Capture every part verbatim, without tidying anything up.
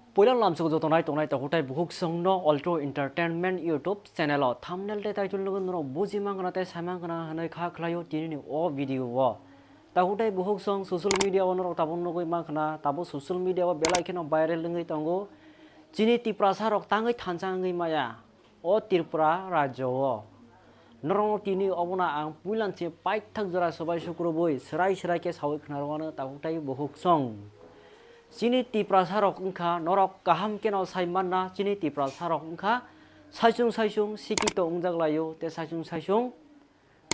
Puila lamsok joto nai tongnai takhuk tai bukhuk songno Altro Entertainment YouTube channel o thumbnail tei title nugwi norok buji mankha tei sai mankha hwnwi kha khlaio tinini o video o. Takhuk tai bukhuk song social media o norok tabuk nugwi mankha, tabuk social media o belai kheno viral wngwi tongo. Chini Tiprasa rok tangwi thansa wngwi maya o Tripura rajyo o. Norokno tini obono ang puilan se paithak jora sobai sukrubui swrai swrai khe saui khna rwano takhuk tai bukhuk song. Chini Tiprasa rok wngkha norok kaham kheno sai manna, chini Tiprasa rok wngkha saichung saichung sikito wngjak laio tei saichung saichung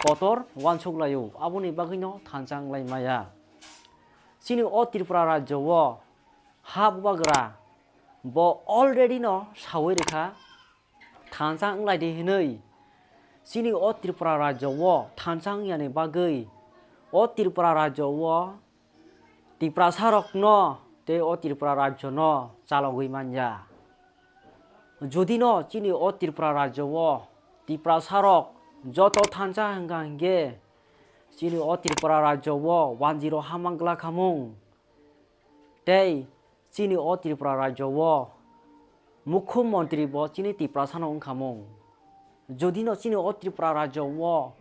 kotor wansuk laio, aboni bagwino thansa wnglai maya. Chini o Tripura rajyo o ha bubagra bo already no saui rikha thansa wnglai di hinwi. Chini o Tripura rajyo o thansa wngyani bagwi o Tripura rajyo o Tiprasa rokno tei o Tripura rajyo no chalogwi manya. Jodi no chini o Tripura rajyo o Tiprasa rok joto thansa hwnkha hinkhe chini o Tripura rajyo o wanjwi rok ha mangla khamung. Tei chini o Tripura rajyo o Mukhyamantri bo chini Tiprasano wngkha mung. Jodi no chini o Tripura rajyo o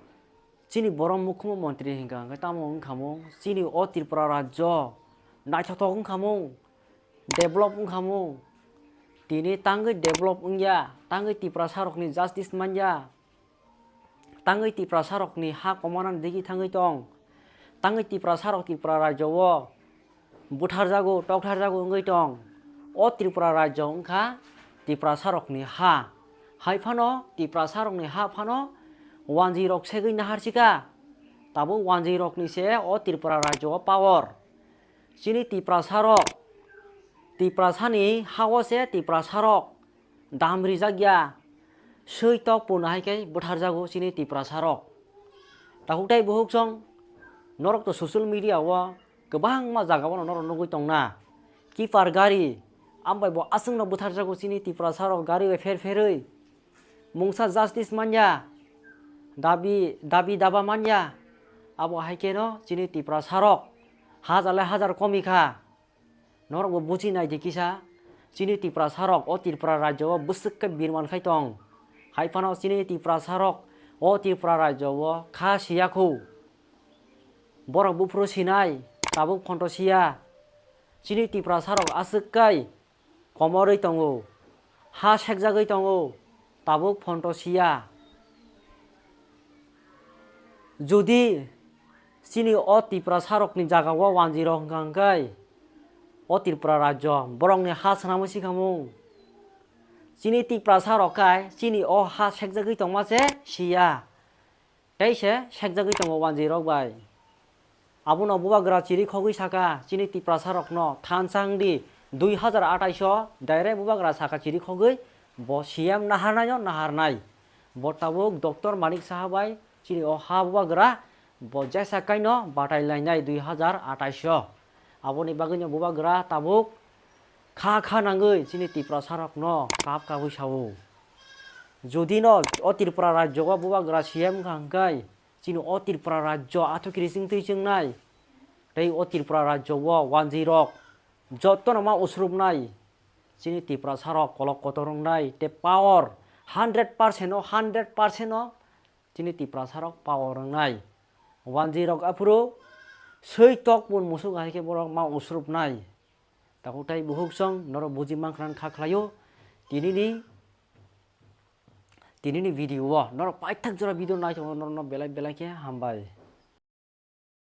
chini borok Mukhyamantri hinkha hinkhe tamo wngkha mung, chini o Tripura rajyo naithothok wngkha mung, develop wngkha mung. Tini tangwi develop wngya, tangwi Tiprasa rokni justice manya. Tangwi Tiprasa rokni ha komanani digi thangwi tong. Tangwi Tiprasa rok Tripura rajyo o butharjago, toktharjago wngwi tong. O Tripura rajyo wngkha Tiprasa rokni ha. Hai phano Tiprasa rokni ha phano wanjwi rok segwi naharchika. Tabuk wanjwi rokni se o Tripura rajyo o power. Chini Tiprasa rok, Tiprasani ha o se Tiprasa rok dam rijak ya, swi tok pun hai khe butharjago chini Tiprasa rok. Takhuk tai bukhuk song, norok to social media o kwbangma jaga o norok nugwi tongna. Kipar gari, ambai bo aswk no butharjago chini Tiprasa rok gari bai pher pherwi. Mungsa justice manya, dabi, dabi daba manya, abo hai khe no chini Tiprasa rok hajar le hajar komi kha. Norok bo buji nai di kisa, chini Tiprasa rok o Tripura rajyo o bwswk khe birman khai tong. Hai phano chini Tiprasa rok o Tripura rajyo o kha siya khu. Borok buphuru sinai, tabuk phonto siya. Chini Tiprasa rok aswk kai komorwi tongo, ha sekjagwi tongo, tabuk phonto siya. Jodi chini o Tiprasa rokni jaga o wanjwi rok hwnkha hwnkhe o Tripura rajyo borokni ha swnamwi sikhamung. Chini Tiprasa rok khai chini o ha sekjagwi tongma se siya. Tei se sekjagwi tongo wanjwi rok bai. Abono bubagra chiri khogwi saka chini Tiprasa rokno thansa wngdi dui hazar atais o direct bubagra saka chiri khogwi bo C M naharnai no naharnai. Bo tabuk Doctor Manik Saha bai chini o ha bubagra bo jesa kaino batai lainai dui hazar atais o. Aboni bagwino bubagra tabuk kha kha nangwi chini Tiprasa rokno kap kabwi sao. Jodi no o Tripura rajyo o bubagra C M wngkha hwnkhe chini o Tripura rajyo athukiri chwng twi chwngnai. Tei o Tripura rajyo o wanjwi rok jotono ma usrupnai. Chini Tiprasa rok kolok kotor wngnai tei power hundred percent o hundred percent o chini Tiprasa rok power wngnai. Wanjwi rok aphuru swi tok pun musuk hai khe borok ma usrupnai. Takhuk tai bukhuk song norok buji mankha kha khlaio. Tinini, tinini video o norok paithak jora video naithok norokno belai belai khe hambai.